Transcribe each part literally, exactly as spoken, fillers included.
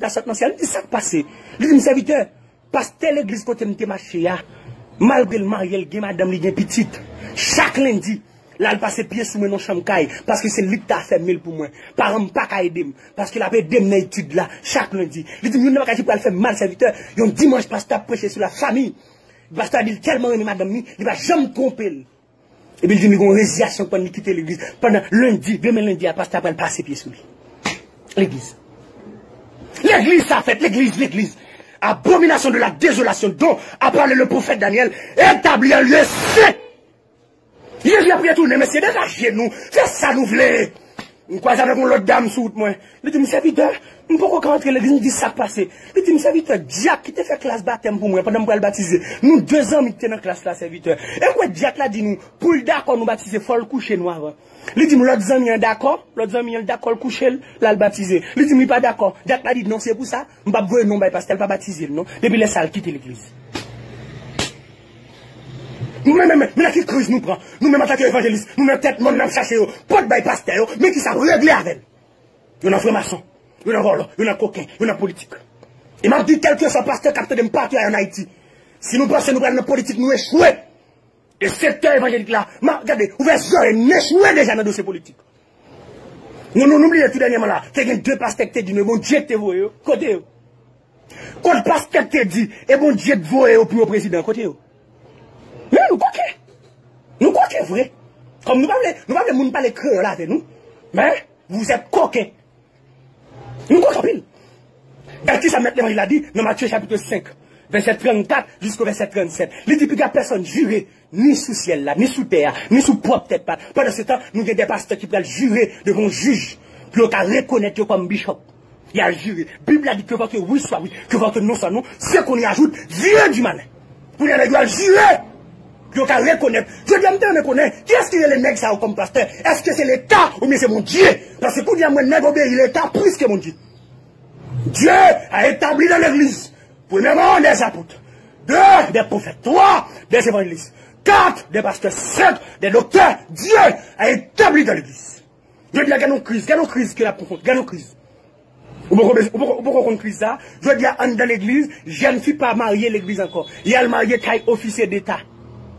ka sot nan syèl. M di, "Sa k pase?" Li di m, "Sèvitè, pastè legliz kote m te mache a, malgre l marye, l gen madanm, li gen pitit, chak lendi, l al pase pye sou mwen nan chanm kay, paske se li k ta fèmen l pou mwen. Paran m pa ka ede m, paske l ap ede m nan etid la, chak lendi." Li di m, "Youn nan bagay ki pral fè m mal, sèvitè, yon dimanch pastè ap preche sou lafanmi. Pastè a di l tèlman renmen madanm li, li pa janm twonpe l." Epi l di m li gen yon reziyasyon pandan li kite legliz. Pandan lendi, demen lendi a, pastè a pral pase pye sou li. Legliz. Legliz sa fèt, legliz, legliz. Abomination de la désolation dont a parlé le prophète Daniel, établi en lieu saint. Jezi ap retounen, mesye, degaje nou. Fè sa nou vle. M kwaze avèk yon lòt dam sou wout mwen. Li di m, "Sèvitè, m poko ka antre legliz." M di, "Sa k pase?" Li di m, "Sèvitè, dyak ki te fè klas batèm pou mwen pandan m pral batize, nou de zanmi ki te nan klas la, sèvitè. E kwè dyak la di nou, pou l dakò nou batize, fò l kouche nou avan." Li di m, "Lòt zanmi an dakò, lòt zanmi an dakò l kouche l, l al batize." Li di m, "Li pa dakò." Dyak la di, "Non, se pou sa, m p ap voye non bay pastè, l pa batize l, non." Depi lè sa, l kite legliz. Men, men, men, men nan ki kriz nou pran? Nou menm antanke evanjelis, nou menm tèt mòn n ap chache yo, pot bay pastè yo, men ki sa ap regle avè l? Yo nan franmason, yo nan vòlò, yo nan koken, yo nan politik. E m ap di kèlkeswa pastè k ap tande m patou ann Ayiti, si nou panse nou pral nan politik, nou echwe. E sektè evanjelik la, ma, gade, ouvè zòrèy, n echwe deja nan dosye politik. Nou, nou, nou bliye tou dènyèman la, te gen de pastè ki te di nou, e Bondye ki te voye yo. Kote yo? Kot pastè k te di, e Bondye k voye yo pou yo prezidan? Kote yo? Men nou koken. Nou koken vre. Kòm nou pa vle, nou pa vle moun pale kreyòl avè nou. Men, vous êtes coquin. Nou koken anpil. Gad kisa Mèt Levanjil la di nan Matye chapit senk, vèsè trannkat jisko vèsè trannsèt. Li di, "Piga pèsonn jire, ni sou syèl la, ni sou tè a, ni sou pwòp tèt pa l." Pandan se tan, nou gen de pastè ki pral jire devan yon jij pou yo ka rekonèt yo kòm bichòp. Y al jire. Bib la di, "Que votre oui soit oui, que votre non soit non, ce qu'on y ajoute vient du malin." Kounye a nèg yo al jire pou yo ka rekonèt. Jodi a, m ta renmen konnen, kiyès ki rele nèg sa yo kòm pastè? Èske se Leta oubyen se Bondye? Paske kounye a, mwen, nèg obeyi Leta plis ke Bondye. Dieu a établi dans l'église, premièrement, des apôtres, deux, des prophètes, trois, des évangélistes, quatre, des pasteurs, cinq, des docteurs. Dieu a établi dans l'église. Jodi a, gade yon kriz, gade yon kriz ke n ap konfwonte, gade yon kriz. Ou poko bez-, ou poko, ou poko konn kriz sa? Jodi a, anndan legliz, jèn fi pa marye legliz ankò. Y al marye kay ofisye deta.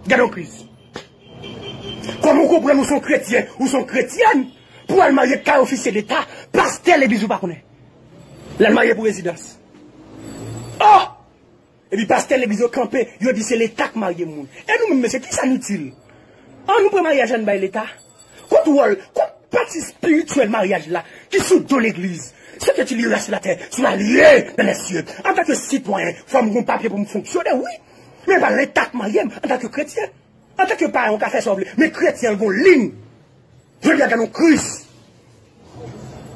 Gade yon kriz. Kòman w konprann ou se yon kretyen, ou se yon kretyèn, pou w al marye kay ofisye deta, pastè legliz ou pa konnen? L al marye pou rezidans. Oh! Epi pastè legliz yo kanpe, yo di se Leta k marye moun. E nou menm, mesye, kisa n itil? An nou pran maryaj la, n bay Leta. Kot wòl, kot pati espirityèl maryaj la ki sou do legliz? Ce que tu liras sur la terre sera lié dans les cieux. Antanke sitwayen, fò m gen papye pou m fonksyone, wi. Men pa Leta k marye m antanke kretyen. Antanke paran, ou ka fè sa w vle, men kretyen an gon liy. Jodi a, gade yon kriz.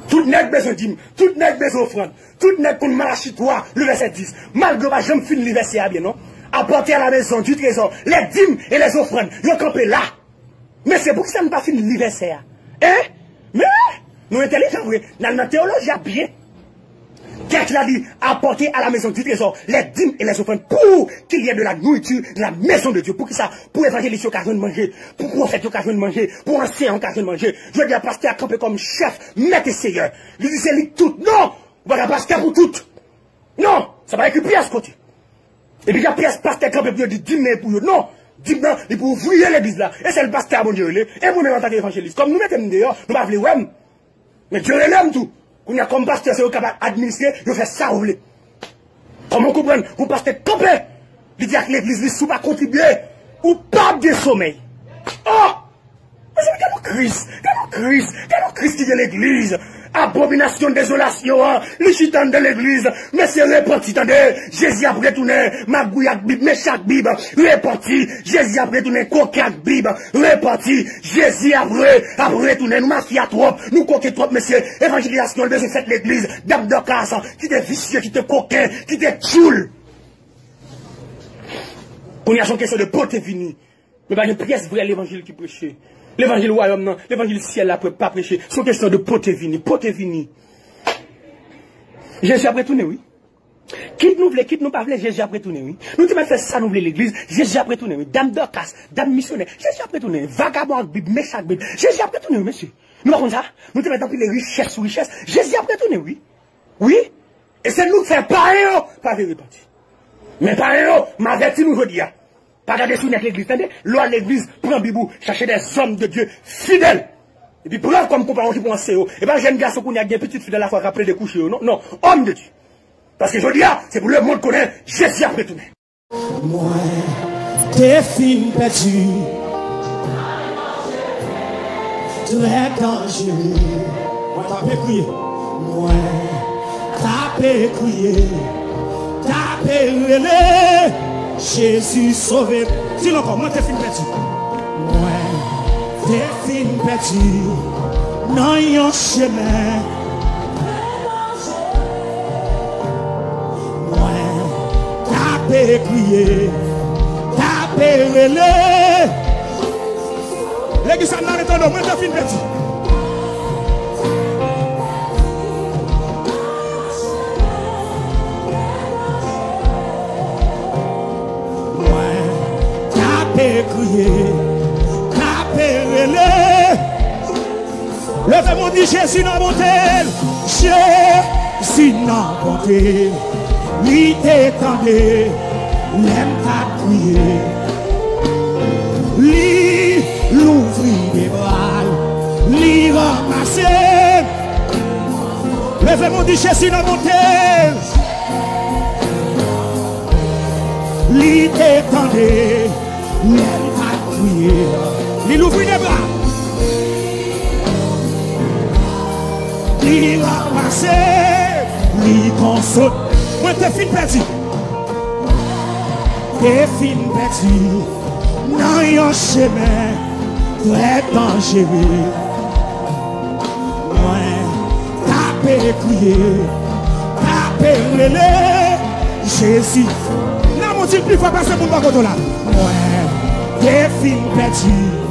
Tout nèg bezwen dim, tout nèg bezwen ofrann, tout nèg konn Malachi twa, le vèsè dis. Malgre yo pa janm fin li vèsè a byen, non. Apportez à la maison du trésor les dîmes et les offrandes. Yo kanpe la. Men se poukisa n pa fin li vèsè a? Hein? Men, nou entèlijan vre, n al nan teyoloji a byen. Tèks la di, apportez à la maison du trésor les dîmes et les offrandes pour qu'il y ait de la nourriture dans la maison de Dieu. Poukisa? Pou evanjelis yo ka jwenn manje, pou pwofèt yo ka jwenn manje, pou anseyan yo ka jwenn manje. Jodi a, pastè a kanpe kòm chèf, mèt e seyè. Li di se li k tout. Non! Ou pa ka pastè pou tout. Non! Sa pa ekri pyès kote. Epi gen pyès pastè kanpe pou yo di dim nan e pou yo. Non! Dim nan, li pou ouvriye legliz la. E sèl pastè a Bondye rele. E mwen menm antanke evanjelis, kòm nou mete m deyò, nou pa vle wè m. Men Dye rele m tou. Kounye a, kòm pastè, se yo k ap administre, yo fè sa yo vle. Kòman w konprann yon pastè kanpe, li di ak legliz li, "Si w pa kontribye, ou p ap gen somèy"? Oh! Mezanmi, gade yon kriz, gade yon kriz, gade yon kriz ki gen legliz. Abominasyon dezolasyon an, li chita anndan legliz. Mesye, repanti, tande. Jezi ap retounen. Magouy ak Bib, meche ak Bib. Repanti. Jezi ap retounen, koken ak Bib. Repanti. Jezi ap re-, ap retounen. Nou mafya twòp. Nou koken twòp, mesye. Evanjelizasyon bezwen fèt legliz. Dam Dòkas, kite visye, kite koken, kite tchoul. Kounye a, se yon kesyon de pote vini. Men pa gen pyès vrè levanjil ki preche. Levanjil wayòm nan, levanjil syèl la pre-, pa preche. Se yon kesyon de pote vini, pote vini. Jezi ap retounen, wi. Kit nou vle, kit nou pa vle, Jezi ap retounen, wi. Nou te mèt fè sa nou vle legliz, Jezi ap retounen, wi. Dam Dòkas, dam misyonè, Jezi ap retounen. Vagabon ak Bib, meche ak Bib, Jezi ap retounen, wi, mesye. Nou pa konn sa? Nou te mèt anpile richès sou richès, Jezi ap retounen, wi. Wi. E se nou k fè payen yo pa vle repanti. Men payen yo, m avèti nou jodi a. Pa gade sou nèt legliz, tande. Lè w al legliz, pran Bib ou, chache des hommes de Dieu fidèles. Epi pran kòm konpayon ki pou anseye yo. E pa jèn gason kounye a ki gen pitit fidèl lafwa k ap plede kouche yo, non. Non, homme de Dieu. Paske jodi a, se pou lemonn konnen Jezi ap retounen. Mwen te fin pèdi. Trè danjere. Mwen t ape kriye. Mwen t ape kriye. T ape rele. Jezi sove m. Di l ankò, mwen te fin pèdi. Mwen te fin pèdi. Nan yon chemen. Mwen t ape kriye, t ape rele. Legliz sa n ale tande w, mwen te fin pèdi. Mwen t ape kriye, t ape rele. Leve men w, di Jezi nan bonte l. Jezi nan bonte l. Li te tande lè m t ap kriye. Li louvri de bra l. Li ranmase m. Leve men w, di Jezi nan bonte l. Li te tande lè m t ap kriye. Li louvri de bra. Li ranmase, li konsole. Mwen te fin pèdi. Te fin pèdi nan yon chemen trè danjere. Mwen t ape kriye, t ape rele Jezi. Nan mouti pli fò pase moun bò kote w la. Mwen te fin pèdi.